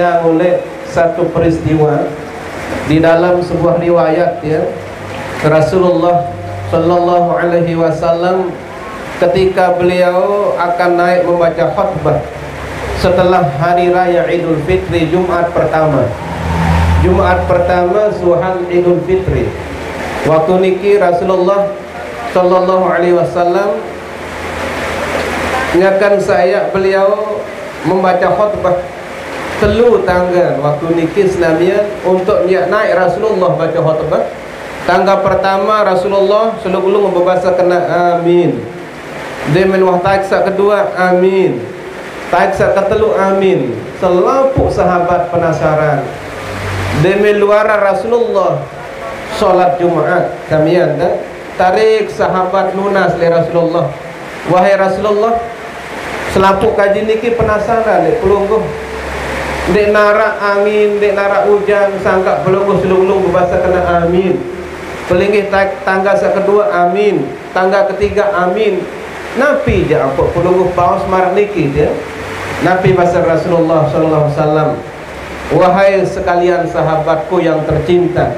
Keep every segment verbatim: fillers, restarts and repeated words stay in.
Saya ngulik satu peristiwa di dalam sebuah riwayat, ya, Rasulullah sallallahu alaihi wasallam, ketika beliau akan naik membaca khutbah setelah hari raya Idul Fitri, Jumat pertama. Jumat pertama suhan Idul Fitri. Waktu niki Rasulullah sallallahu alaihi wasallam nyakan saya beliau membaca khutbah telu tangga waktu niki senamian untuk nyak naik Rasulullah baca khutbah. Tangga pertama Rasulullah seluk-luk berbahasa kena amin. Demen wah taik sak kedua amin. Taik sak ketelu amin. Selampuk sahabat penasaran. Demen luar Rasulullah solat Jumat samian dah. Tarik sahabat nunas le Rasulullah. Wahai Rasulullah, selampuk kaji niki penasaran dek pelungguh. Dek narak angin, dek narak hujan, sangka pelungguh seluk-luk berbahasa kena amin. Pelinggih ta-, tangga sak kedua amin, tangga ketiga amin. Napi je ampuk pelungguh paus marak niki je? Napi bahasa Rasulullah sallallahu alaihi wasallam? Wahai sekalian sahabatku yang tercinta,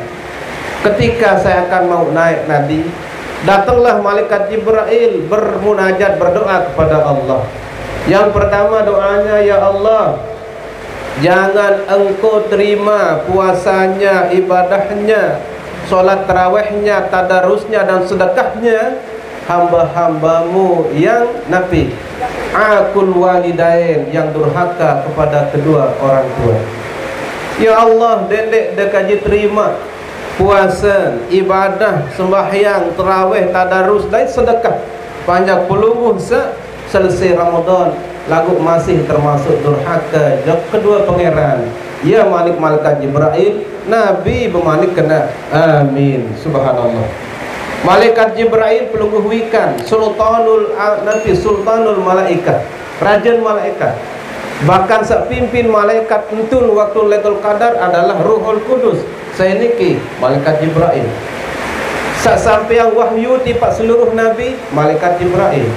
ketika saya akan mau naik tadi, datanglah malaikat Jibril bermunajat, berdoa kepada Allah. Yang pertama doanya, "Ya Allah, jangan Engkau terima puasanya, ibadahnya, solat tarawihnya, tadarusnya dan sedekahnya hamba-hambamu yang napi, akul walidain, yang durhaka kepada kedua orang tua." Ya Allah, dendek dekaji terima puasa, ibadah, sembahyang, tarawih, tadarus dan sedekah panjang pelungguh se selesai Ramadan, lagu masih termasuk durhaka jok kedua pangeran. Ya malik malaikat Jibril, Nabi bemanik kena amin. Subhanallah. Malaikat Jibril pelungguh wikan, sultanul a-, nanti sultanul malaikat, rajan malaikat. Bahkan sak pimpin malaikat entun waktu Lailatul Qadar adalah Ruhul Kudus. Saya niki malaikat Jibril. Sak sampeang wahyu tipak seluruh nabi, malaikat Jibril.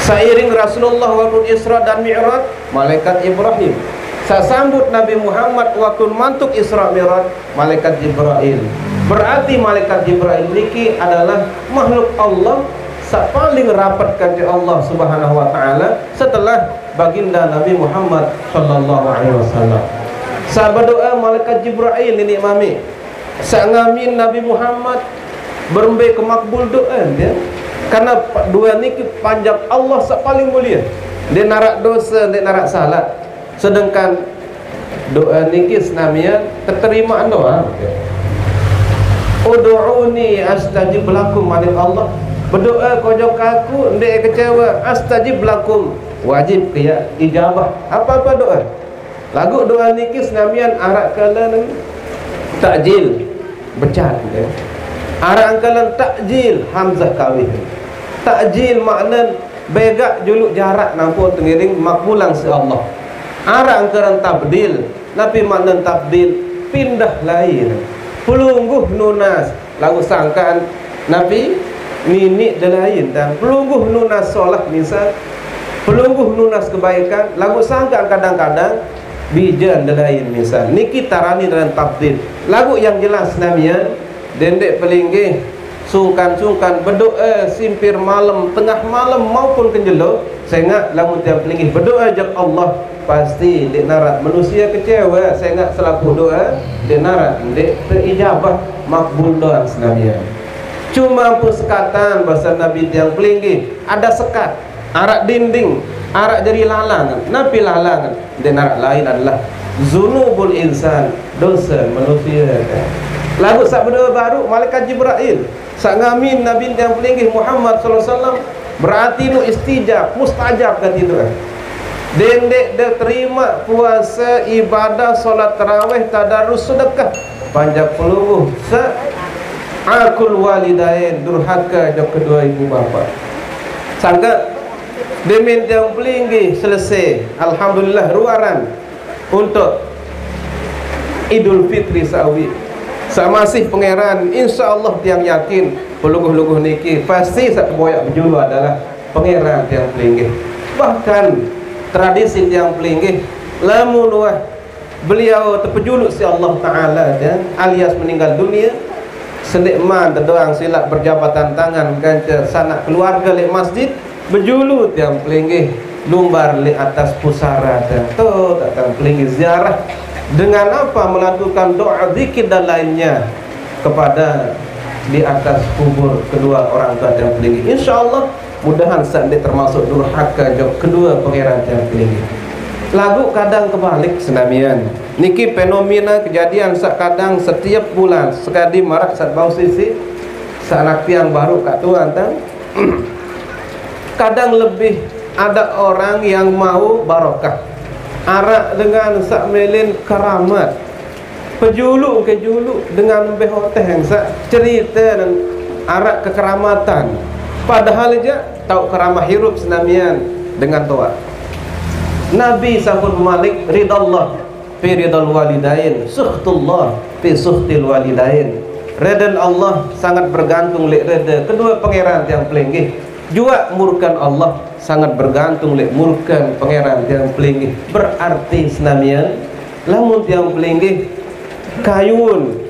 Sairing Rasulullah waktu Isra dan Mi'raj, malaikat Ibrahim. Sak sambut Nabi Muhammad waktu mantuk Isra Mi'raj, malaikat Jibril. Berarti malaikat Jibril niki adalah makhluk Allah sak paling rapat kanti Allah Subhanahu wa taala setelah baginda Nabi Muhammad sallallahu alaihi wasallam. Sak berdoa malaikat Jibril nini mami. Sak ngamin Nabi Muhammad berembe ke makbul doa dia. Karena pa-, dua niki panjang Allah sak paling mulia. Dia narak dosa, dia narak salah. Sedangkan doa niki senamian keterimaan doa. "Ud'uni astajib lakum," manik Allah. Berdoa ko jok aku, ndek kecewa, astajib lakum. Wajib ke ya ijabah. Apa-apa doa. Lagu doa niki senamian arak kelen takjil, becat, ya. Arak kelen takjil, hamzah kawih. Takjil maknen begak juluk jarak nampun tengiring makbulan si Allah. Arak kelen tabdil, napi maknen tabdil, pindah lain. Pelungguh nunas, lagu sangkaan napi nini de lain dan pelungguh nunas solah misal, pelungguh nunas kebaikan, lagu sangkaan kadang-kadang bijan de lain misal. Niki tarani dalam tabdil. Lagu yang jelas namian, dendek pelinggih, sungkan-sungkan berdoa simpir malam, tengah malam maupun kenjelo, sengak lamun tiang pelinggih berdoa jak Allah, pasti dek narak manusia kecewa, sengak selapuh doa dek narak dek terijabah makbul doa senamian. Cuma ampu sekatan bahasa Nabi tiang pelinggih, ada sekat, arak dinding, arak jari lalangan. Napi lalangan? Dek narak lain adalah zunubul insan, dosa manusia. Lagu sak berdoa baru malaikat Jibril. Sak ngamin Nabi tiang pelinggih Muhammad sallallahu alaihi wasallam, berarti nu istijab, mustajab kati doa. Dendek de terima puasa, ibadah, solat tarawih, tadarus, sedekah, panjak pelungguh, sa akul walidain, durhaka jok kedua ibu bapa. Sangka demen tiang pelinggih selesai, alhamdulillah, ruaran untuk Idul Fitri sawi. Samasih Pangeran, insya Allah tiang yakin pelungguh-lungguh niki pasti sak boyak bejulu adalah Pangeran tiang pelinggih. Bahkan tradisi tiang pelinggih Lamun wah beliau tepejuluk si Allah Ta'ala, ya, alias meninggal dunia, sendeqman tedoang silaq berjabatan tangan kance sanak keluarge leq masjid, bejulu tiang pelinggih lumbar leq atas pusara, ya. Tuh, tiang pelinggih ziarah. Dengan apa? Melakukan doa, zikir, dan lainnya kepada di atas kubur kedua orang tua tiang pelinggih. Insya Allah, mudahan saq ndeq termasuk durhake jok kedue pangeran tiang pelinggih. Laguq kadang kebalik senamian. Niki fenomena kejadian saq kadang setiep bulan sekadi maraq saq bau sisi saq anak tiang baruq kaq tuan tang. Kadang lebih ada orang yang mau barokah. Araq dengan saq melin keramat. Pejulu ke julu dengan behoteng saq cerite araq kekeramatan. Padahal jaq tauq keramah hirup senamian dengan toaq. Nabi sampun malik, ridallah fi ridal walidain, sukhtullah fi sukhtil walidain. Reden Allah sangat bergantung leq rede kedue pangeran tiang pelinggih. Juaq murken Allah sangat bergantung leq murken pangeran tiang pelinggih. Berarti senamian, lamun tiang pelinggih kayun,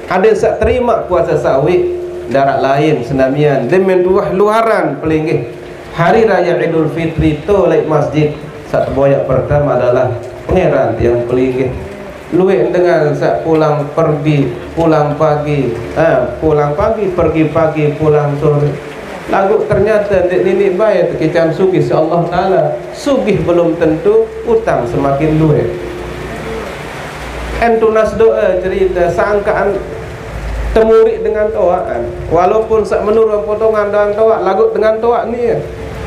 adeq saq terimaq puase saq wiq, ndaraq lain senamian, demen tuah luaran pelinggih. Hari Raya Idul Fitri to leq masjid, saq teboyaq pertama adalah pangeran tiang pelinggih. Lueq dengan saq pulang pergi, pulang pagi, ah, pulang pagi, pergi pagi, pulang sore. Laguq ternyate ndeq niniq bae tekican sugih siq Allah Taala. Sugih belum tentu utang semakin lueq. En tunas doe cerite sangkaan temuriq dengan toaqan. Walaupun saq menurun potongan dengan toaq, laguq dengan toaq nie.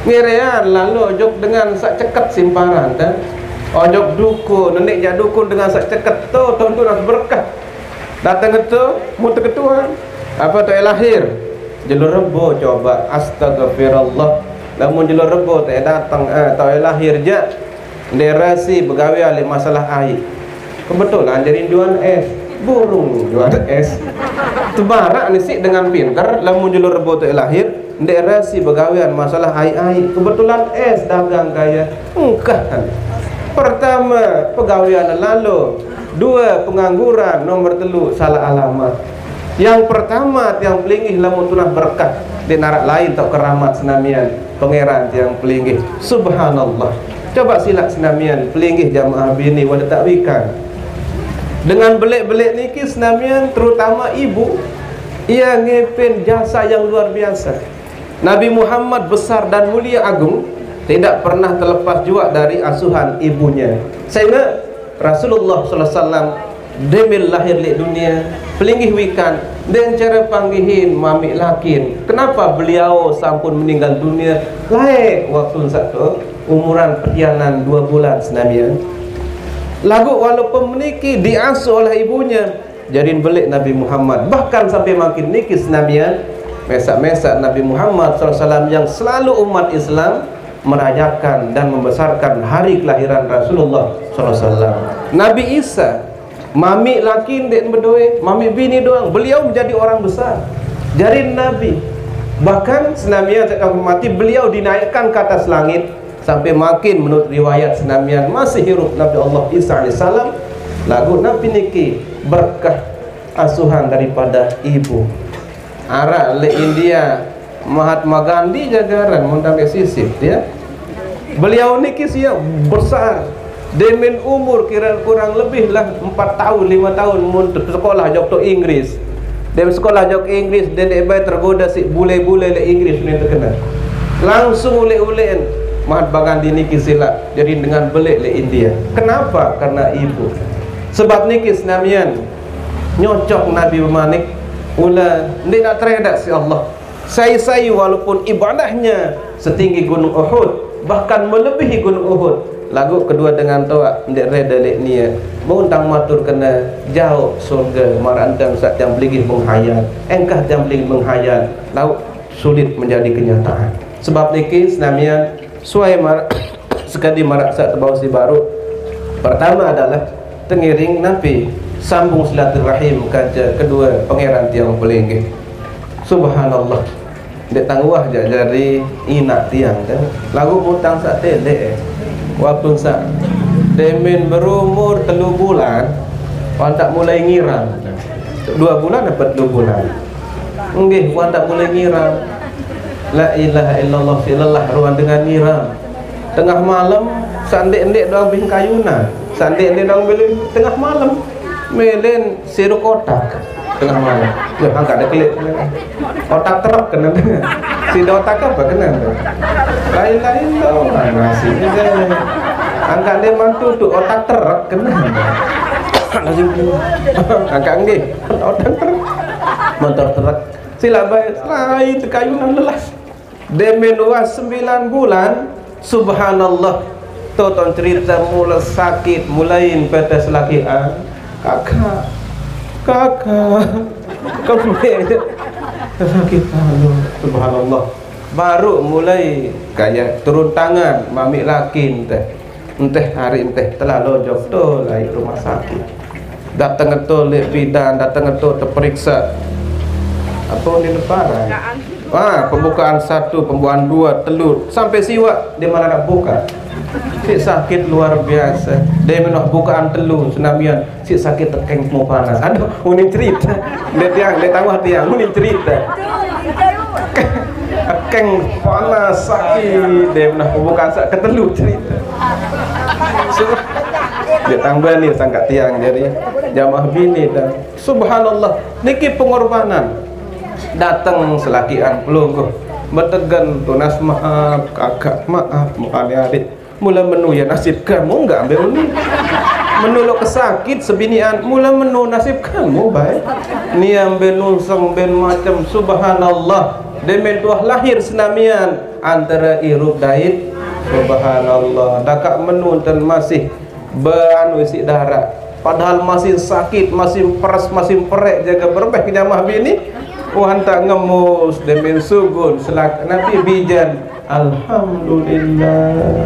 Ngerean lalo ojok dengan saq ceket simparan, kan? Ojok dukun, neneq jaq dukun dengan saq ceket to, to tunas berkah. Dateng eto, muteketuan. Apa toq lahir? Jelo Rebo coba, astagfirullah. Lamun jelo Rebo toq dateng, eh, toq lahir jaq. Ndeq resi begawean leq masalah aiq. Kebetulan jari juan es. Burung juan es. Tebaraq nisiq dengan pinter, lamun jelo Rebo toq lahir, ndeq resi begawean masalah aiq-aiq. Kebetulan es dagang kaya. Engkah. Pertame, pegawean lalo. Due, pengangguran. Nomor telu, salah alamat. Yang pertama, tiang pelinggih lamun tunas berkah, ndeq naraq lain tauq keramat senamian, pangeran tiang pelinggih. Subhanallah. Coba silaq senamian, pelinggih jamaah bini wah tetaq wikan. Dengan beleq-beleq niki senamian, terutama ibu, ie ngepin jasa yang luar biasa. Nabi Muhammad besar dan mulia agung, tidak pernah terlepas juaq dari asuhan ibunya. Sehingga Rasulullah sallallahu alaihi wasallam demen lahir leq dunie, pelinggih wikan, ndeqn care panggihin mamiq lakin. Kenapa beliau sampun meninggal dunie laeq waktun saq to, umuran petianan due bulan senamian? Laguq walaupun meniki diasuh oleh ibunya, jarin beleq Nabi Muhammad. Bahkan sampai mangkin niki senamian, mesaq-mesaq Nabi Muhammad sallallahu alaihi wasallam yang selalu umat Islam merayakan dan membesarkan hari kelahiran Rasulullah sallallahu alaihi wasallam. Nabi Isa, mamiq lakin ndeqn bedoe, mamiq bini doang. Beliau menjadi orang besar. Jarin Nabi. Bahkan senamian saq kami hormati, beliau dinaikkan ke atas langit sampai mangkin menurut riwayat senamian masih hirup Nabi Allah Isa alaihissalam. Laguq napi niki berkah asuhan daripada ibu. Araq leq India, Mahatma Gandhi jaq aran, mun tame sisip, ya. Beliau niki sie besar. Demen umur kira kurang lebih lah empat taun, lime taun mun sekolah jok to Inggris. Demen sekolah jok Inggris, demen bae tergoda siq bule-bule leq Inggris, ni terkenal. Langsung uleq-uleqn Mahatma Gandhi niki silaq, jarin dengan beleq leq India. Kenapa? Karena ibu. Sebab niki senamian nyocok Nabi bemanik, ula ndeq naq teredaq siq Allah. Sai-sai walaupun ibadahnya setinggi Gunung Uhud, bahkan melebihi Gunung Uhud, laguq kedue dengan toaq ndeq rede leq nie. Mun tang matur kene jaoq surge maraq entan saq tiang pelinggih menghayal. Engkah tiang pelinggih menghayal, laguq sulit menjadi kenyataan. Sebab niki senamian suai maraq sekadi maraq saq tebau siq baruq. Pertame adalah tengiring napi sambung silaturahim kance kedue pangeran tiang pelinggih. Subhanallah. Ndeq tang uwah jaq jari inaq tiang, kan? Laguq mutang saq teleq, eh. Walaupun saq Demen berumur telu bulan, wan tak mulai ngiram. Dua bulan apa telu bulan? Nggih, wan tak mulai ngiram. La ilaha illallah, si lelah ruan dengan ngiram. Tengah malam, sandik-ndik doang bing kayunan. Sandik-ndik doang beli tengah malam. Melen sirup otak tengah malam. Yo, angkat dia kelik. Otak truk kena. Si otak apa kena? Lain-lain tu. Masih je. Angkat dia mantu tu otak truk kena. Lazim. Angkat nggih. Otak truk. Motor truk. Sila baik. Lain tekayunan lelah. Demen wah sembilan bulan, subhanallah. Toton cerita mula sakit, mulain petes lakian. Kakak, kakak, kembe sakit lalu, subhanallah. Baru mulai kayak turun tangan, mami lakin teh. Enteh hari enteh telah lojok tu lai rumah sakit. Datang tu lek bidan, datang tu terperiksa. Apa ni lebaran? Ah, pembukaan satu, pembukaan dua, telu, sampai siwak di mana nak buka. Si sakit luar biasa. Dia minum bukaan telu, senamian. Si sakit tekeng semua panas. Aduh, unin cerita. Dia tiang, dia tahu tiang, unin cerita. Tekeng panas sakit. Dia minum bukaan sak ketelu cerita. So, dia tambah ni sangka tiang jadi jamaah bini dan subhanallah, niki pengorbanan. Datang selakian pelungguh, betegen tunas maaf, kakak maaf, mukanya adik. Mula menu ya nasib kamu enggak ambil uni. Menu lo kesakit sebinian, mula menu nasib kamu baik. Ni ambil nuseng ben macam, subhanallah. Demen tuah lahir senamian antara irup dait. Subhanallah. Dakak menu ten masih beanu isi darah. Padahal masih sakit, masih peres, masih perek jaga berbeh ke jamaah bini. Wah, tak ngemus demen sugun selak nanti bijan. Alhamdulillah.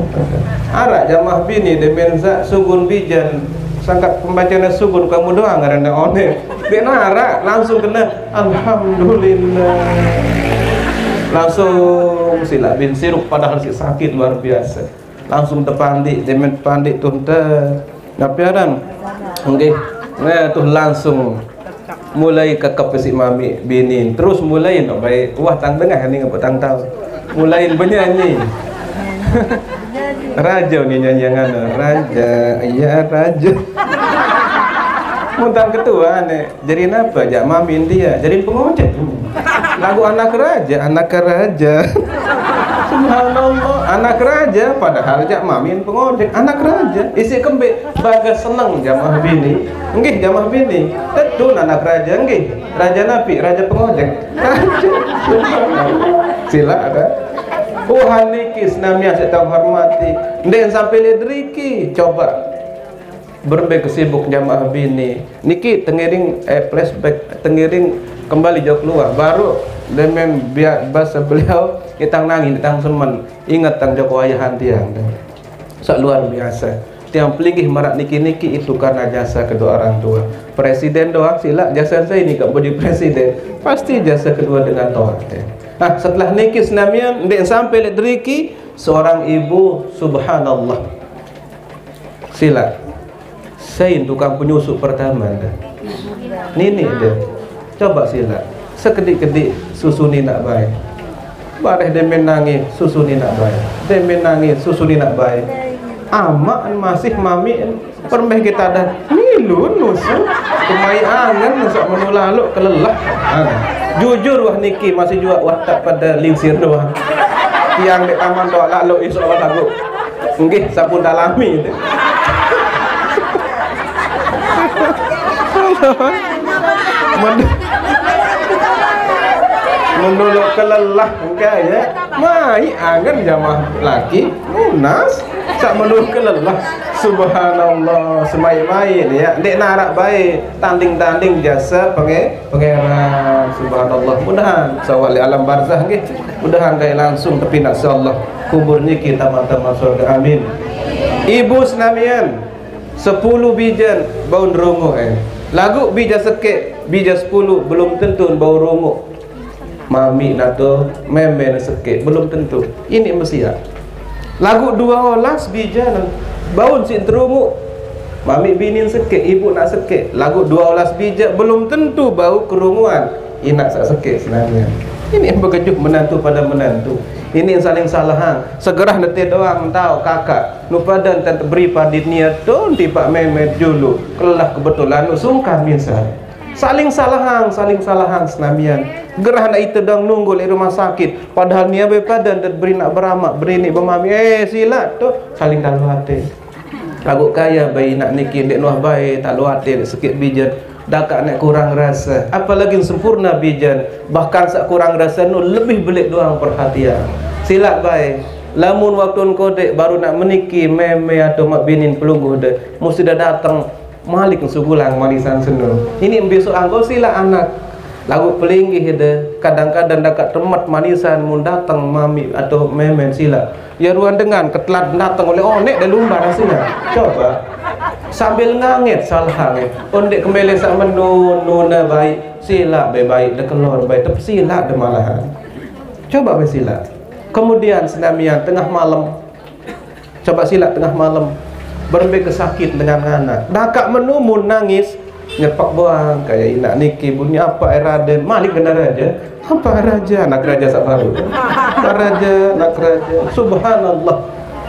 Arak jamaah bini demen sak sugun bijan. Sangkat pembacanya sugun kamu doang karena one. Dia narak langsung kena alhamdulillah. Langsung sila bin sirup padahal si sakit luar biasa. Langsung tepandik, demen pandik tu ente. Ngapiaran? Nggih. Nah, tu langsung mulai kekep si mami bini. Terus mulai no baik. Wah, tang dengah ni ngapa tang tahu. Mulai bernyanyi. Raja ni nyanyi yang anu. Raja, iya raja. Muntang ketua ni. Jadi napa jak mamin dia? Jadi pengojek. Lagu anak raja, anak raja. Subhanallah, anak raja padahal jak mamin pengojek, anak raja. Isi kembik bagas seneng jamaah bini. Nggih jamaah bini. Betul anak raja nggih. Raja napi, raja pengojek. Sila ada. Tuhan niki senamian saya tahu hormati. Ndek sampai lihat riki, coba. Berembe kesibuk jamaah bini. Niki tengiring eh, flashback, tengiring kembali jauh keluar. Baru demen biar bahasa beliau itang nangis, itang semen. Ingat tang Joko ayahan tiang. Sok luar biasa. Tiang pelinggih marak niki-niki itu karena jasa kedua orang tua. Presiden doang sila jasa saya ini gak jadi presiden. Pasti jasa kedua dengan toa. Nah, setelah niki senamian, ndek sampai lek deriki seorang ibu, subhanallah. Sila. Sain tukang penyusu pertama dah. Nini dah. Coba sila. Sekedik-kedik susu ni nak baik. Bareh demen nangis susu ni nak baik. Demen nangis susu ni nak baik. Amak masih mami permeh kita dah. Milu nusu. Kemai angan nusu menu lalu kelelah. Ha. Jujur wah niki masih juga wah tak pada lingsir doang. Tiang dek taman doa lalu insya Allah lagu. Nggih, sampun dalami. Men-, menurut kelelah engke ya. Mai angen jamaah laki lunas sak menurut kelelah. Subhanallah, semai-mai ya. Ndek narak bae tanding-tanding jasa penge-, pangeran. Subhanallah. Mudahan sawali alam barzah nggih. Mudahan gae langsung tepinak insyaallah. Kubur niki taman-taman surga. Amin. Ibu senamian, sepuluh bijan baun runguh eh. Lagu bija sekek, bija sepuluh belum tentu bau runguh. Mami nato meme sekek belum tentu. Ini mesiak. Lagu dua belas bijan Baun si terungu. Mami binin sekek, ibu nak sekek. Lagu dua belas bijak belum tentu bau kerunguan. Inak sak sekek senangnya. Ini yang bekejuh menantu pada menantu. Ini yang saling salahang. Segerah nete doang tau kakak. Nu pada ntan teberi padit niat tu tipak memet julu. Kelah kebetulan nu sungkan misal. Saling salahang, saling salahang senamian. Gerah nak itu dong nunggu di rumah sakit. Padahal nia be pada ntan beri nak beramak, beri ni bemami. Eh, silak tu saling dalu hati. Lagu kaya bayi nak niki dek nuah bayi tak lu hati dek sekit bijan. Dakak nek kurang rasa. Apalagi sempurna bijan. Bahkan sak kurang rasa nu lebih belik doang perhatian. Silak bayi. Lamun waktu engkau dek baru nak meniki meme atau mak binin pelungguh dek. Mesti dah datang malik sugulang manisan senu. Ini besok anggo silak anak. Lagu pelinggih dek. Kadang-kadang dakak temat manisan mun datang mami atau meme silak. Ya ruan dengan ketelat datang oleh onek dek lumbar hasilnya. Coba. Sambil nganget salah nganget. Ondek kembali sak menun, nuna baik. Silak be baik dek kelor baik. Tapi silak dek malahan. Coba be silak. Kemudian senamian tengah malam. Coba silak tengah malam. Berembe ke sakit dengan anak. Dakak menumun nangis. Nyepak buang kayak inak niki bunyi apa eh Raden. Malik kena raja. Apa raja? Anak raja sak baru. Apa raja? Anak raja. Subhanallah.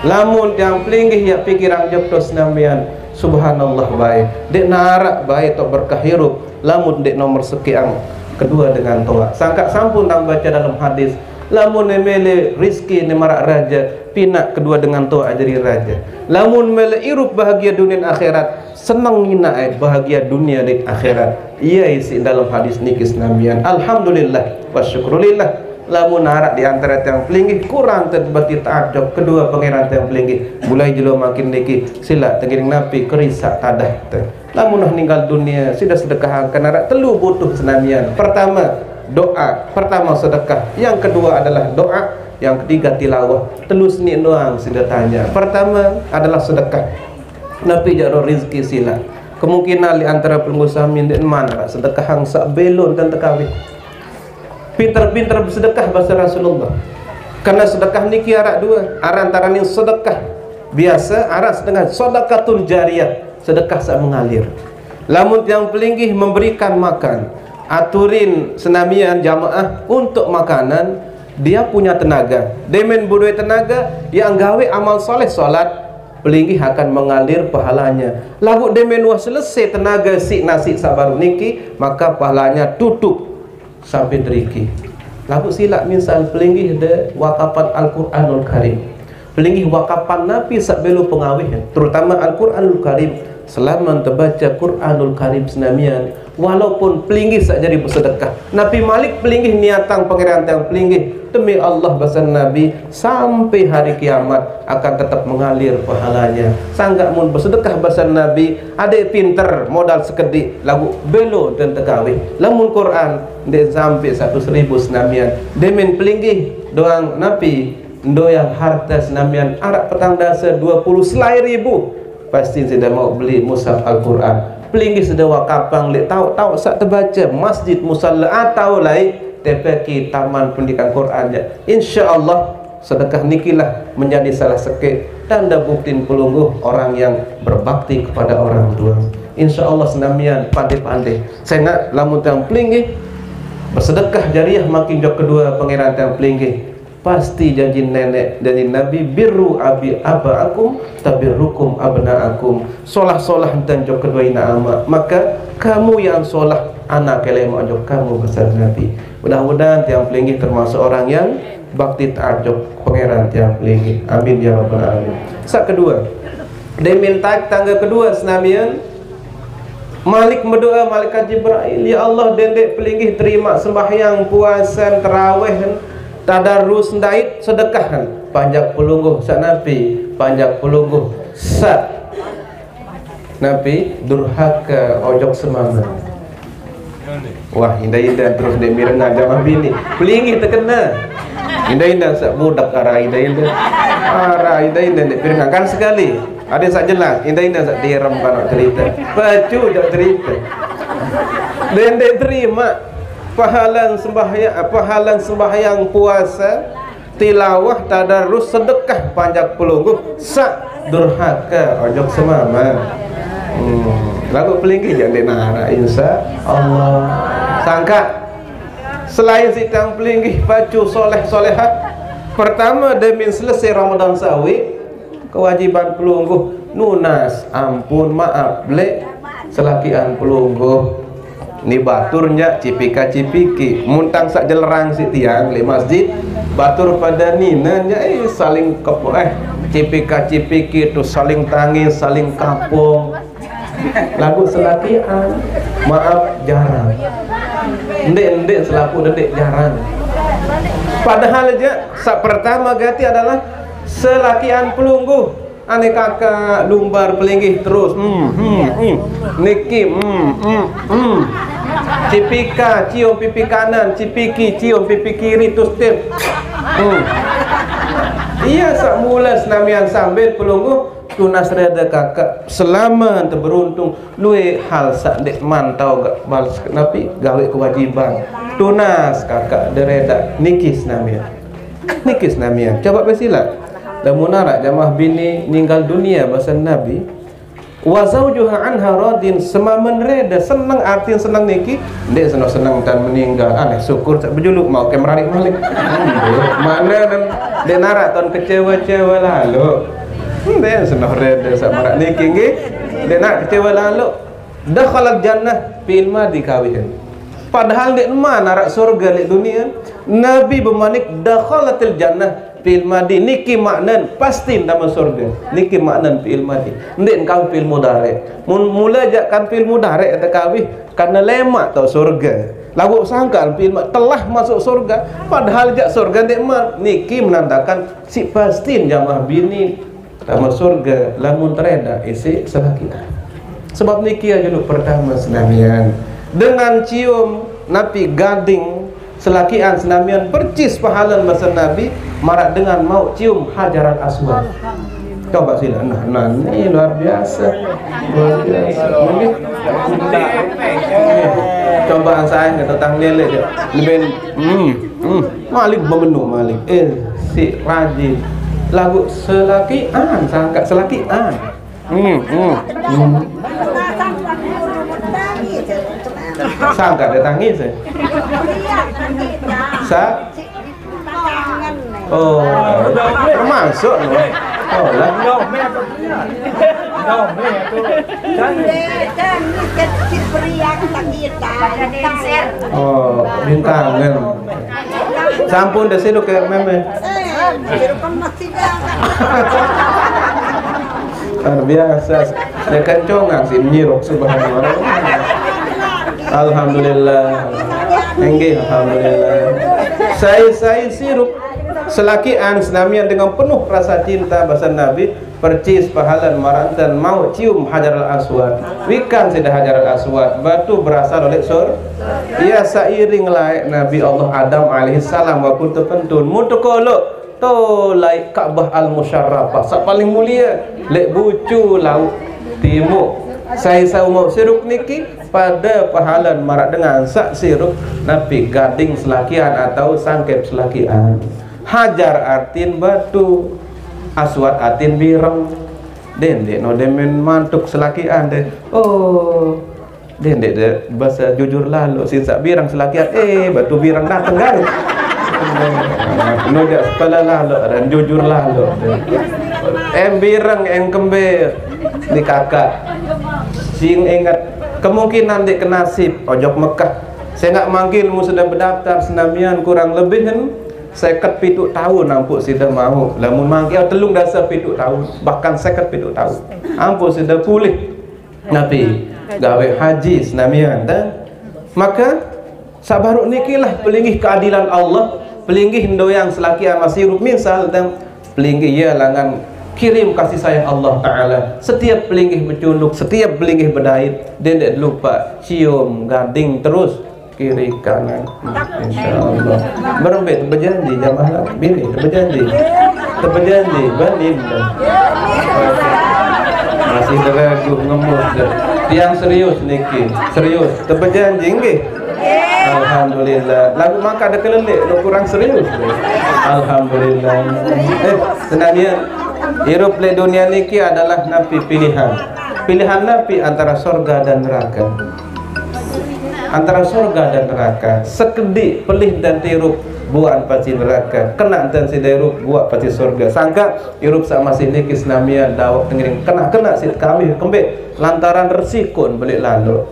Lamun tiang pelinggih ya pikiran jok tu senamian. Subhanallah baik. Dek narak baik tok berkah hirup. Lamun dek nomor sekian kedua dengan toa. Sangka sampun tang baca dalam hadis. Lamun ne mele rizki ne marak raja, pinak kedua dengan toa ajari raja. Lamun mele irup bahagia dunia akhirat, seneng ngina eh bahagia dunia di akhirat. Iya isi dalam hadis niki senamian. Alhamdulillah wa syukrulillah. Lamun arak di antara tiang pelinggih kurang terbeti taat jok kedua pangeran tiang pelinggih. Mulai jelo makin niki silak tengiring napi kerisak tadah te. Lamun nah ninggal dunia, sida sedekah angkan arak telu butuh senamian. Pertama, doa. Pertama sedekah. Yang kedua adalah doa. Yang ketiga tilawah. Telu seni doang sida tanya. Pertama adalah sedekah. Napi jaro rizki sila. Kemungkinan di antara pelungguh samin dek mana sedekah hang sak belon dan tekawih. Pinter-pinter bersedekah bahasa Rasulullah. Karena sedekah niki arak dua. Aran taraning sedekah biasa, aran sedekah sedekatun jariah, sedekah sak mengalir. Lamun tiang pelinggih memberikan makan, aturin senamian jamaah untuk makanan, dia punya tenaga. Demen budoi tenaga, yang gawe amal soleh solat, pelinggih akan mengalir pahalanya. Lagu demen wah selesai tenaga si nasi sabar niki, maka pahalanya tutup sampai deriki. Lagu silak misal pelinggih de wakapan Al-Quranul Karim. Pelinggih wakapan napi sak belu pengawih, terutama Al-Quranul Karim. Selama terbaca Quranul Karim senamian, walaupun pelinggih sak jadi bersedekah. Napi malik pelinggih niatang pangeran tiang pelinggih. Demi Allah bahasa Nabi, sampai hari kiamat akan tetap mengalir pahalanya. Sangka mun bersedekah bahasa Nabi, adek pinter modal sekedik lagu belo dan tekawih. Lamun Quran, dek sampai satu seribu senamian. Demen pelinggih doang napi, doyang harta senamian arak petang dasa dua puluh selai ribu. Pasti sida mau beli mushaf Al-Quran. Pelinggih sida wakapang lek tahu-tahu sak terbaca masjid musalla atau lai T P Q Taman Pendidikan Quran ya. Insya Allah sedekah nikilah menjadi salah sekit tanda bukti pelungguh orang yang berbakti kepada orang tua. Insya Allah senamian pandai-pandai. Saya ingat lamun tiang pelinggih bersedekah jariah makin jok kedua pangeran tiang pelinggih. Pasti janji nenek, janji Nabi, birru abi abaakum tabirrukum abnaakum. Solah-solah enten jok kedua ina ama, maka kamu yang solah anak kelema jok kamu besar Nabi. Mudah-mudahan tiang pelinggih termasuk orang yang bakti taat jok pangeran tiang pelinggih. Amin ya rabbal alamin. Sak kedua, demin taik tangga kedua senamian Malik berdoa, malaikat Jibril, ya Allah dendek pelinggih terima sembahyang puasa terawih tadarus ndait sedekah panjak pelungguh sak napi panjak pelungguh sak napi durhaka ojok semama. Wah, indah-indah terus dek mirengan jamah bini. Pelinggih terkena. Indah-indah sak budak arah indah-indah. Arah indah-indah dek pirengan kan sekali. Ada sak jelas, indah-indah sak direm kan nak cerita. Pacu dak cerita. Dendek terima pahalan sembahyang, pahalan sembahyang puasa, tilawah, tadarus, sedekah panjak pelungguh sak Durhaka, ojok semama. Hmm, lagu pelinggih jadi nara, insya Allah. Sangka, selain sitang pelinggih pacu soleh solehah, pertama demin selesai Ramadan sawi, kewajiban pelungguh nunas, ampun, maaf, lek selakian pelungguh. Ni batur nya cipika-cipiki. Muntang sak jelerang si tiang lek masjid, batur pada nina nya, eh, saling kep-, eh, cipika-cipiki tu, saling tangis, saling kapung. Lagu selakian, maaf, jarang. Ndek-ndek selaku ndek jarang. Padahal aja sak pertama gati adalah selakian pelungguh. Ane kakak lumbar pelinggih terus. Hmm, hmm, hmm. Niki, hmm, hmm, hmm. Cipika, cium pipi kanan, cipiki, cium pipi kiri, terus tip. Hmm. Iya, sak mula senamian sambil pelungguh tunas reda kakak. Selama ente beruntung, luwe hal sak dek mantau gak balas napi gawe kewajiban. Tunas kakak dereda niki senamian. Niki senamian. Coba besila. Lamun arak jamaah bini ninggal dunia, basa Nabi, "Wa zaujuha anha radin," semamen reda, seneng, artin seneng niki, ndek seneng-seneng tan meninggal. Aneh, syukur sak bejuluk mau ke merarik malik. Ndek, mana nem, ndek narak tan kecewa-cewa lalu. Ndek seneng reda sak marak niki nggih. Ndek nak kecewa lalu. Dakhalal jannah fi'il madi kawihan. Padahal ndek mana narak surga lek dunia. Nabi bemanik, "Dakhalatil jannah," fi'il madi. Niki maknan pasti ndama surga. Niki maknan fi'il madi. Ndek kan fi'il mudhari. Mun mula jak kan fi'il mudhari kata kawih, karena lemak tau surga. Lagu sangka fi'il ma-, telah masuk surga. Padahal jak surga ndek ma. Niki menandakan si pasti jamaah bini tama surga lamun tereda isi selakian. Sebab niki aja lu pertama senamian. Dengan cium napi gading selakian senamian percis pahalan masa Nabi marak dengan mau cium Hajar Al Aswad. Coba sila, nah, nah, ini luar biasa. Luar biasa. Ini, ini. Coba saya kata tang lele je. Ini ben, hmm, hmm. Malik memenu Malik. Eh, si rajin. Lagu selakian, sangka selakian. Hmm, hmm, hmm. Sangka dia tangis, eh. Sa? Oh, termasuk, no. Oh, lah. Oh, bintangan. Sampun dah siduk ke meme. Luar biasa. Dia kencongan si nyirok, subhanallah. Alhamdulillah. Enggih, alhamdulillah. Saya, saya siruk selakian senamian dengan penuh rasa cinta basa Nabi, percis pahalan marantan mau cium Hajar Al Aswad. Wikan sida Hajar Al Aswad, batu berasal oleh sur. Ya, seiring laik Nabi Allah Adam alaihissalam waktu terpentun. Mutu kolok, tolai Ka'bah Al Musyarrafah, sak paling mulia, lek bucu laut timur. Saya saumau siruk niki pada pahalan marak dengan sak siruk napi gading selakian atau sangkep selakian. Hajar artin batu, aswad artin bireng. Dendek no demen mantuk selakian deh. Oh, dendek deh bahasa jujur lalu, sinsak bireng selakian, eh, batu bireng dateng kan. No jak sepala lalu dan jujur lalu. Em bireng, em kembe, ni kakak. Sing ingat, kemungkinan dek kenasib, ojok Mekah. Saya nggak manggil mu sudah berdaftar senamian kurang lebih kan seket pitu tahun ampu sida mau. Lamun manggil telung dasa pitu tahun, bahkan seket pitu tahun. Ampu sida pulih. Napi gawe haji senamian, dah. Maka sabaruk nikilah pelinggih keadilan Allah, pelinggih ndoyang selakian masih hidup misal, dah. Pelinggih ya langan kirim kasih sayang Allah Ta'ala. Setiap pelinggih bercunduk, setiap pelinggih berdait, dia tidak lupa cium gading terus. Kiri kanan. Insya Allah. Berembe tebejanji jamaah bini tebejanji. Tebejanji banin. Masih ragu ngemus dah. Tiang serius niki. Serius. Tebejanji nggih. Alhamdulillah. Lagu maka ada kelelek lu kurang serius. Alhamdulillah. Eh, senamian. Irup leq dunie niki adalah napi pilihan. Pilihan napi antara sorge dan nerake? Antara sorge dan nerake. Sekediq pelih ntan irup, buaq pasti nerake. Kenaq ntan side irup, buaq pasti sorge. Sangkaq irup saq masih niki senamian dawek tengiring kenaq-kenaq siq kami kembeq lantaran resiko beleq laloq.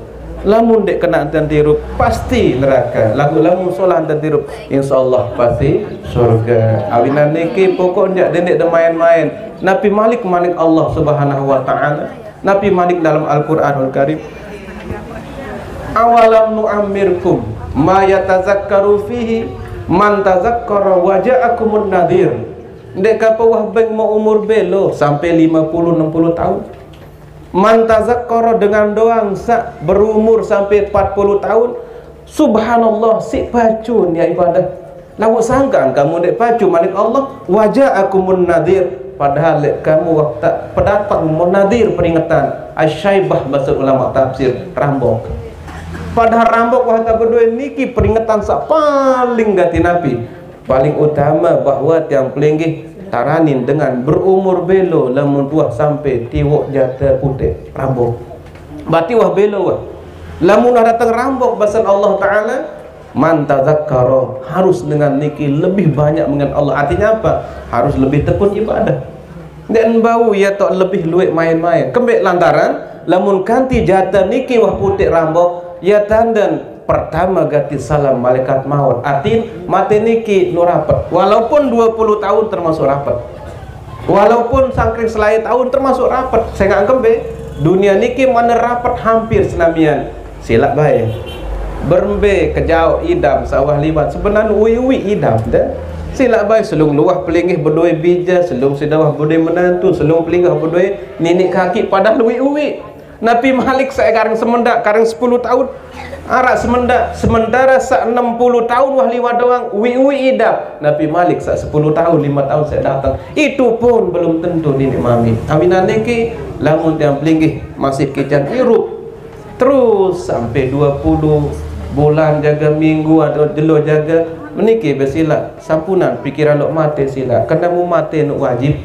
Lamun ndeq kenaq ntan irup, pasti nerake. Laguq lamun solah ntan irup, insyaallah pasti sorge. Awinan niki pokok ndeq, ndeq maen-maen. Napi malik manik Allah Subhanahu wa Ta'ala? Napi manik dalem Al-Qur'anul Karim? "Awalam nu'ammirkum ma yatazakkaru fihi man tazakkara wa ja'akumun nadhir." Ndeq ke uwah beng meumur belo sampai lime puluh, enem puluh taun? Man tazakkara, dengan doang saq berumur sampai empat puluh taun, subhanallah, siq pacu nie ibadah. Laguq sangkaq kamu ndeq pacu, manik Allah, "Wa ja'akumun nadhir." Padahal leq kamu wah tepedateng mo nadhir, peringetan. Asyaibah, base ulama tafsir, rambok. Padahal rambok wah tebedoe niki peringetan saq paling gati napi. Paling utame bahwe tiang pelinggih taranin dengan berumur belo lamun tuah sampai tiwoq jate puteq rambok. Berarti wah belo wah. Lamun wah dateng rambok, basen Allah Ta'ala, "Man tazakkara," harus dengan niki lebih banyak mengingat Allah. Artinya apa? Harus lebih tekun ibadah. Ndeqn bau ie toq lebih lueq maen-maen. Kembeq lantaran lamun kanti jate niki wah puteq rambok, ie tanden pertame gati salam malaikat maut. Artin, mate niki nu rapet. Walaupun due puluh taun termasuk rapet. Walaupun sangkring selae taun termasuk rapet. Sengaq kembeq, dunie niki mane rapet hampir senamian. Silaq bae. Berembe kejaoq idam saq wah liwat, sebenarne uiq-uiq idam de. Silaq bae, selung luah pelinggih bedoe bije, selung side wah bedoe menantu, selung pelinggih bedoe niniq kaki, padahal uiq-uiq. Napi malik saq kareng semendaq, kareng sepulu taun? Araq semendaq, sementare saq enem puluh taun wah liwat doang, uiq-uiq idam. Napi malik saq sepulu taun, lime taun saq dateng, itu pun belum tentu niniq mamiq. Awinan niki, lamun tiang pelinggih masih kicen irup, terus sampai due puluh bulan jage, minggu atau jelo jage, meniki besilaq, sampunan pikiran lok mate silaq. Kene mu mate nuq wajib.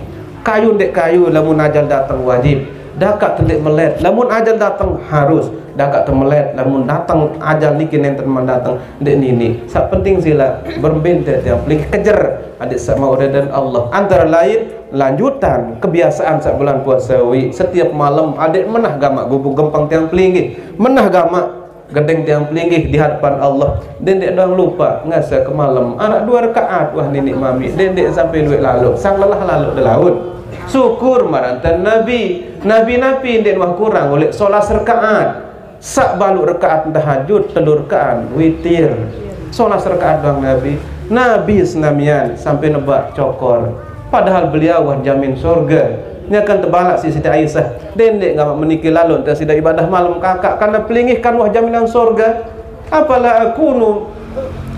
Kayu ndeq kayu, lamun ajal dateng wajib. Dakaq te ndeq melet, lamun ajal dateng harus. Dakaq te melet, lamun dateng ajal niki nenten man dateng, ndeq niniq. Saq penting silaq, berembe nte tiang pelinggih kejer adeq saq mauq ridan Allah. Antara lain, lanjutan kebiasaan saq bulan puase uiq, setiep malem adeq menah gamaq gubuk gempeng tiang pelinggih, menah gamaq gedeng tiang pelinggih di hadapan Allah. Dendeq doang lupaq ngase kemalem, araq due rekaat wah niniq mamiq, dendeq sampai lueq laloq, sang lelah laloq delaun. Syukur maraq ntan Nabi. Nabi napi ndeq wah kurang uleq solas rekaat. Saq baluq rekaat tahajud, telu rekaat witir. Solas rekaat doang Nabi. Nabi senamian sampai nebaq cokor. Padahal beliau wah jamin sorge. Nyakan tebalaq siq Siti Aisyah, "Dendeq gamaq meniki laloq nte side ibadah malem kakaq, karena pelinggih kan wah jaminan sorge. Afala akunu,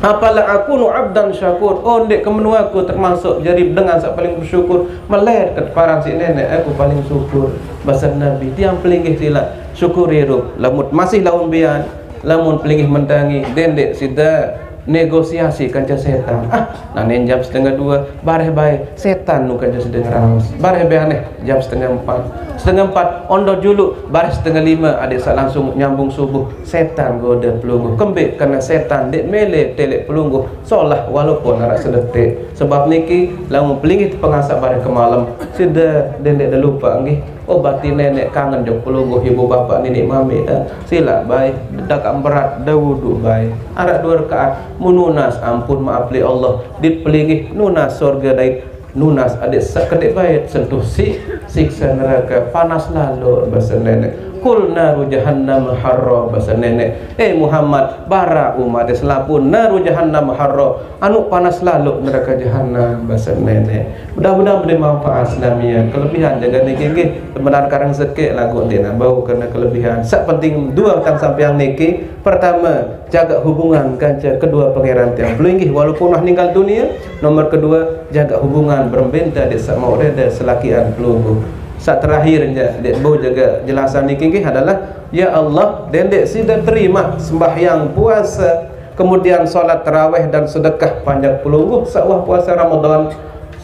afala akunu abdan syakur." Oh, ndeq ke menu aku termasuk jari dengan saq paling bersyukur? Melet ke paran siq Neneq, aku paling syukur. Basen Nabi, tiang pelinggih silaq syukur irup. Lamun masih laun bian, lamun pelinggih mentangi, dendeq side negosiasi kance setan. Ah, nanin jam setengah due, bareh bae setan nu kance side ngeraos. Bareh bae aneh jam setengah empat. Setengah empat, ondor juluq, bareh setengah lime, adeq saq langsung nyambung subuh, setan gode pelungguh. Kembeq? Karena setan ndeq mele teleq pelungguh solah walaupun araq sedetik. Sebab niki, lamun pelinggih tepengasaq bareh kemalem, side dendeq de lupaq nggih. Oh, batin Neneq kangen jok pelungguh ibu bapaq niniq mamiq de. Silaq bae, dakaq berat de wudu bae. Araq due rekaat, mun nunas ampun maap leq Allah, dit pelinggih nunas sorge dait nunas adeq saq kedek bae sentuh siq sikse nerake panas laloq, basen Neneq. "Qul naru jahannam harra," basen Neneq. Eh Muhammad, baraq umat selapuq, "Naru jahannam harra," anuq panas laloq nerake jahanam, basen Neneq. Mudah-mudahan beri manfaat senamian. Kelebihan jage niki nggih, temenan kareng sekeq laguq ndeqne bau kene kelebihan. Saq penting due tang sampeang niki. Pertame, jagaq hubungan kance kedue pangeran tiang pelinggih walaupun wah ninggal dunie. Nomor kedue, jagaq hubungan berembe nte adeq saq mauq rede selakian pelungguh. Saq terakhir, nja-, ndeq bau jage jelasan niki nggih adalah, ya Allah, dendeq side terimaq sembahyang, puase, kemudian salat tarawih dan sedekah panjak pelungguh saq wah puase Ramadan,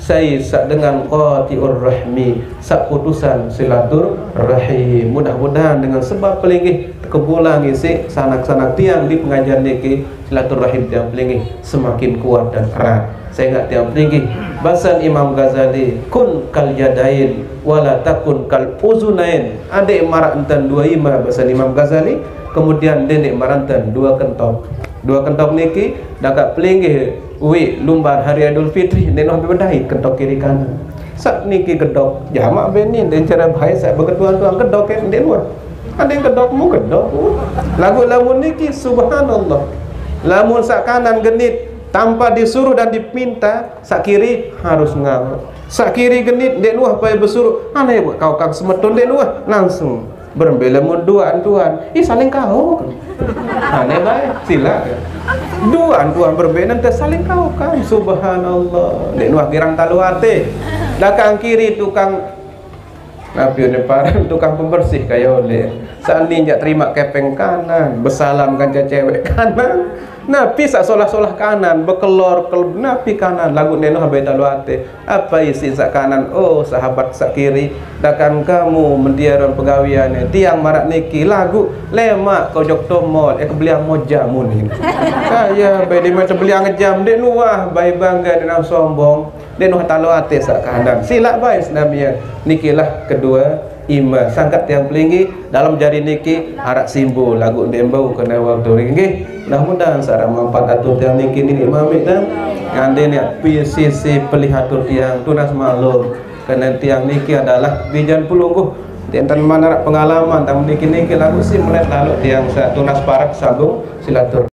Sai sak dengan qati'ur rahmi, sak putusan silaturahim. Mudah-mudahan dengan sebab pelinggih kepulang isi sanak-sanak tiang di pengajian niki, silaturahim tiang pelinggih semakin kuat dan erat. Saya ingat tiang pelinggih, basan Imam Ghazali, "Kun kal yadain wala takun kal uzunain." Adik marak enten dua ima, basan Imam Ghazali. Kemudian dene marak enten dua kentok. Dua kentok niki, dakak pelinggih wi lumbar hari Idul Fitri, dene bedai kentok kiri kanan. Sak niki gedok, jamak benin, dan cara bahai sak beketuan-tuan gedok ya, dene wah. Ada yang gedok mu gedok. Lagu lamun niki, subhanallah. Lamun sak kanan genit, tanpa disuruh dan dipinta, sak kiri harus ngau. Sak kiri genit, dek nuah pai besuruh, aneh buat kau kang semeton dek nuah, langsung berembe lamun dua antuan, ih, saling kau. Aneh baik, sila. Dua antuan berembe nanti saling kau kan, subhanallah. Dek nuah girang talu ate. Dakang kiri tukang, napi ni paran, tukang pembersih kaya oleh. Sani jak terima kepeng kanan, besalam kan cewek kanan. Napi sak solah-solah kanan, bekelor kel napi kanan, lagu neno habai talu ate. Apa isi sak kanan? Oh, sahabat sak kiri, dakan kamu mentiaran pegawian, tiang marak niki lagu lemak kau jok tomol, eh, kebeliang moja muni. Kaya bai di mata beliang jam, dek nuah bai bangga dengan sombong. Dek nuah talu ate sak kanan. Silak bai senamian. Nikilah kedua ima sangkat tiang pelinggih dalam jari niki, arak simbol lagu dembau kena waktu ringgih. Mudah-mudahan sarang manfaat atur tiang niki nini mamik dan ngande ni P C C pelihatur tiang tunas maklum. Kena tiang niki adalah bijan pelungguh. Tiang tan mana pengalaman tang niki niki lagu si melet lalu tiang sa tunas parak sambung silatur.